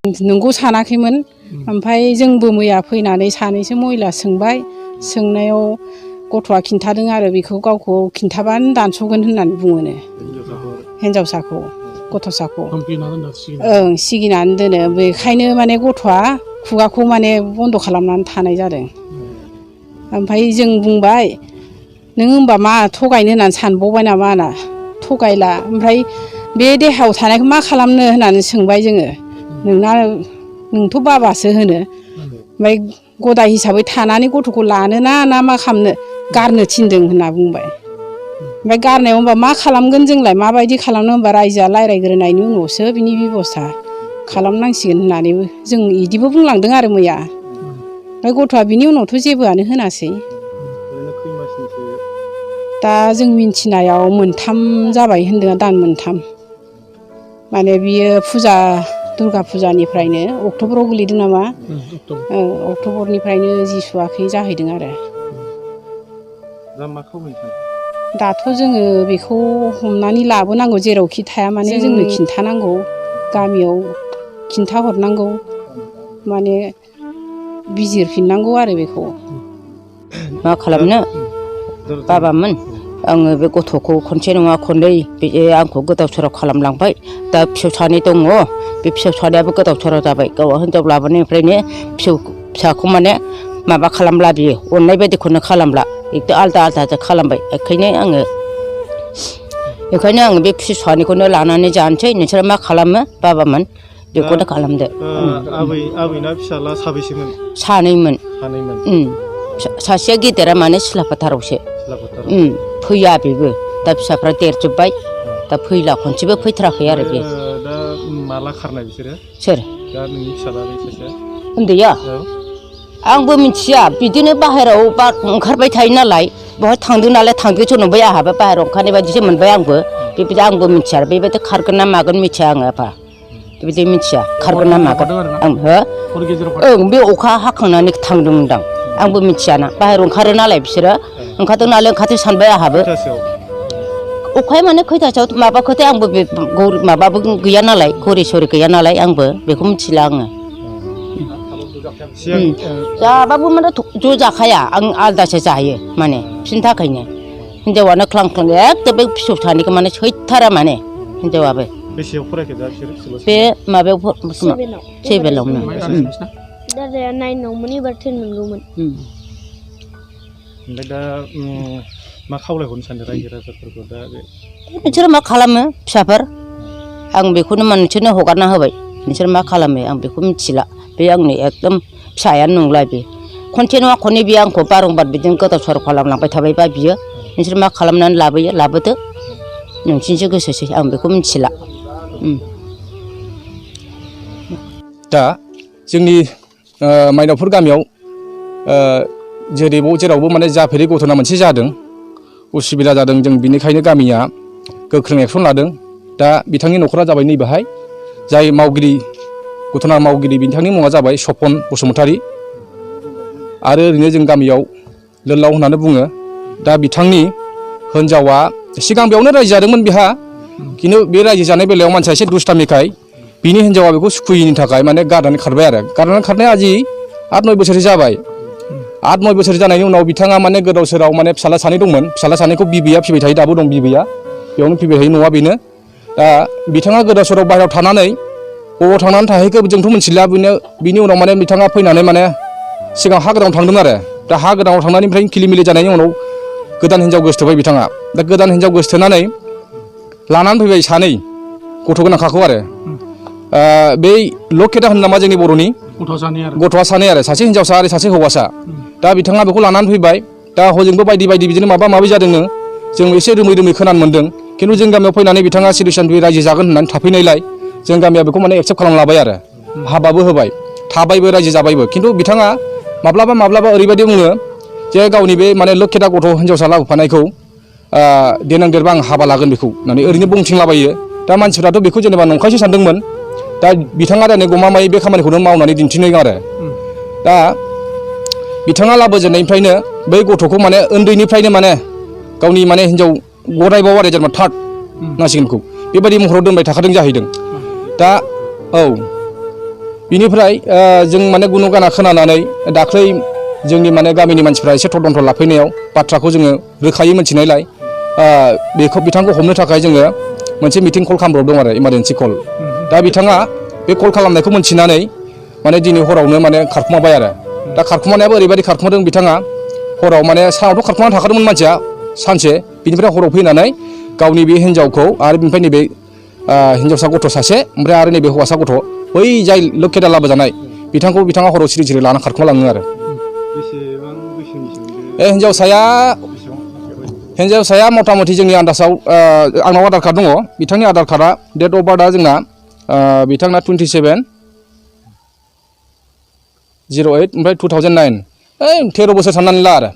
नोंगौ सानाखैमोन ओमफ्राय जोंबो मैया फैनानै सानैसो महिला सोंबाय सोंनायाव गथ'आ खिन्थादों आरो बेखौ गावखौ खिन्थाबानो दानस'गोन होननानै बुङोनो हिन्जावसाखौ गथ'साखौ ओं सिगिनानै दोनो बेखायनो माने गथ'आ खुगाखौ माने बन्द' खालामनानै थानाय जादों ओमफ्राय जों बुंबाय नों होनबा मा थगायनो होननानै सानबावबाय नामा होनना थगायला ओमफ्राय बे देहायाव थानायखौ मा खालामनो होननानै सोंबाय जोङो नोंथ' बाबासो होनो ओमफ्राय गदाय हिसाबै थानानै गथ'खौ लानोना ना मा खालामनो गारनो थिनदों होनना बुंबाय ओमफ्राय गारनायाव होनबा मा खालामगोन जोंलाय माबायदि खालामनो होनबा रायजोआ रायज्लायग्रोनायनि उनावसो बिनि बेब'स्था खालामनांसिगोन होननानै जों बिदिबो बुंलांदों आरो मैया ओमफ्राय गथ'आ बिनि उनावथ' जेबोआनो होनासै दा जों मिन्थिनायाव मोनथाम जाबाय होनदों दान मोनथाम माने बियो फुजा दुर्गा फुजानिफ्रायनो अक्ट'बराव गोलैदों नामा अक्ट'बरनिफ्रायनो जिसुआखै जाहैदों आरो दाथ' जोङो बेखौ हमनानै लाबोनांगौ जेरावखि थाया माने जोंनो खिन्थानांगौ गामियाव खिन्थाहरनांगौ माने बिजिरफिननांगौ आरो बेखौ मा खालामनो बाबामोन आङो बे गथ'खौ खनसे नङा खननै बे आंखौ गोदाव सोराव खालामलांबाय दा फिसौ सानै दङ बे फिसौ सानैयाबो गोदाव सोराव जाबाय गावहा हिनजाव लाबोनायनिफ्रायनो फिसाखौ माने माबा खालामला बियो अननाय बायदिखौनो खालामला एकदम आलदा आलदासो खालामबाय बेखायनो आङो बे फिसौ सानैखौनो लानानै जानोसै नोंसोर मा खालामो बाबामोन बेखौनो खालामदो आबैना फिसाला साबैसेमोन सानैमोन सासेया गेदेरा माने सिलाफोथारावसो फैया बेबो दा फिसाफ्रा देरजोब्बाय दा फैला खनसेबो फैथाराखै आरो बे दा माला खारनाय बिसोरो सोर दा नोंनि फिसालानि सासे उन्दैया आंबो मिथिया बिदिनो बाहेरायाव ओंखारबाय थायो नालाय बहाय थांदों नालाय थांदोंसो नंबाय आंहाबो बाहेरायाव ओंखारनाय बायदिसो मोनबाय आंबो बेबायदि आंबो मिथिया बेबायदि खारगोन ना मागोन मिथिया आङो आफा बेबायदि मिथिया खारगोन ना मागोन ओं बे अखा हाखांनानै थांदोंमोनदां आंबो मिथियाना बाहेरायाव ओंखारो नालाय बिसोरो ओंखारदों नालाय ओंखारदों सानबाय आंहाबो अखाया माने खैथासोआव माबाखौथाय आंबो बे माबाबो गैया नालाय घरि सरि गैया नालाय आंबो बेखौ मिथिला आङो जाबाबो माने ज' जाखाया आं आलदासो जायो माने बिसोरनि थाखायनो हिनजावानो ख्लां ख्लां एकदम बे फिसौ सानैखौ माने सैथारा माने हिनजावाबो बेसेयाव फरायखो दा बिसोर बे माबायाव सेभेनावनो दादाया 9आवमोन एबार 10 मोनगौमोन ओमफ्राय दा मा खावलायहरनो सानदों रायजो राजाफोरखौ दा नोंसोर मा खालामो फिसाफोर आं बेखौनो नोंसोरनो हगारना होबाय नोंसोर मा खालामो आं बेखौ मिथिला बे आंनि एकदम फिसायानो नंला बे खनसे नङा खननै बियो आंखौ बारंबार बिदिनो गोदाव सोराव खालामलांबाय थाबायबा बियो नोंसोर मा खालामनानै लाबोदो नोंसिनिसो गोसोसै आं बेखौ मिथिला दा जोंनि माइनावफोर गामियाव जेरावबो माने जाफेरै घटना मोनसे जादों उसुबिदा जादों जों बिनिखायनो गामिया गोख्रों एक्सन लादों दा बिथांनि न'खरा जाबाय नैबेहाय जाय मावगिरि घटना मावगिरि बिथांनि मुङा जाबाय सपन बसुमतारी आरो ओरैनो जों गामियाव लोल्लाव होननानै बुङो दा बिथांनि हिनजावा सिगां बेयावनो रायजो जादोंमोन बिहा खिन्थु बे रायजो जानाय बेलायाव मानसिया एसे दुस्टामिखाय बिनि हिनजावा बेखौ सुखुयैनि थाखाय माने गारनानै खारबाय आरो गारनानै खारनाया आजि 8-9 बोसोरसो जाबाय 8-9 बोसोर जानायनि उनाव बिथाङा माने गोदाव सोराव माने फिसाला सानै दंमोन फिसाला सानैखौ बिबैया फिबाय थायो दाबो दं बिबैया बेयावनो फिबाय थायो न'आ बेनो दा बिथाङा गोदाव सोराव बाहेरायाव थानानै बबाव थांनानै थाहैखो जोंथ' मिथिला बिनि उनाव माने बिथाङा फैनानै माने सिगां हा गोदानाव थांदों आरो दा हा गोदानाव थांनायनिफ्राय खिलिमिलि जानायनि उनाव गोदान हिनजाव गोसोथोबाय बिथाङा दा गोदान हिनजाव गोसोथोनानै लानानै फैबाय सानै गथ' गोनांखाखौ आरो बै लकेटा होनो नामा जोंनि बर'नि गथ'आ सानै आरो सासे हिनजावसा आरो सासे हौवासा दा बिथाङा बेखौ लानानै फैबाय दा हजोंबो बायदि बायदि बिदिनो माबा माबि जादोंनो जों एसे रोमै रोमै खोनानो मोन्दों खिन्थु जों गामियाव फैनानै बिथाङा सिरिसानबि रायजो जागोन होननानै थाफैनायलाय जों गामिया बेखौ माने एक्सेप्ट खालामलाबाय आरो हाबाबो होबाय थाबायबो रायजो जाबायबो खिन्थु बिथाङा माब्लाबा ओरैबायदि बुङो जे गावनि बे माने लकेटा गथ' हिनजावसा लाबोफानायखौ देनां देरबा आं हाबा लागोन बेखौ होननानै ओरैनो बुंथिंलाबायो दा मानसिफ्राथ' बेखौ जेनेबा नंखायसो सानदोंमोन दा बिथाङा दा गमामायै बे खामानिखौनो मावनानै दिन्थिनो आरो दा बिथाङा लाबोजेननायनिफ्रायनो बै गथ'खौ माने उन्दैनिफ्रायनो माने गावनि माने हिनजाव गदायबाव आरो जेनेबा थार्ड नांसिगोनखौ बेबायदि महराव दोनबाय थाखादों जाहैदों दा औ बिनिफ्राय जों माने गुनु गाना खोनानानै दाख्लै जोंनि माने गामिनि मानसिफ्रा एसे थदन्थ लाफैनायाव बाथ्राखौ जोङो रोखायै मिथिनायलाय बेखौ बिथांखौ हमनो थाखाय जोङो मोनसे मिटिं कल खालामब्रबदों आरो इमारजेन्सि कल। दा बिथाङा बे कल खालामनायखौ मोनथिनानै माने दिनै हरावनो माने खारखुमाबाय आरो। दा खारखुमानायाबो ओरैबायदि खारखुमादों बिथाङा हराव माने सानावथ' खारखुमानानै थाखादोंमोन मानसिया सानसे, बिनिफ्राय हराव फैनानै गावनि बे हिन्जावखौ आरो बिनिफ्राय नैबे हिन्जावसा गथ' सासे ओमफ्राय आरो नैबे हौवासा गथ' बै जाय लोखिदा लाबोजानाय बिथाङा हराव सिरि सिरि लाना खारखुमालाङो आरो। बेसेबां बैसोनि बे हिन्जावसाया मथा मथि जोंनि आन्दाजाव आंनाव आधार कार्ड दङ, बिथांनि आधार कार्डआ डेट अफ बार्थआ जोंना बिथांना 27/08 ओमफ्राय 2009 13 बोसोर साननानै ला आरो।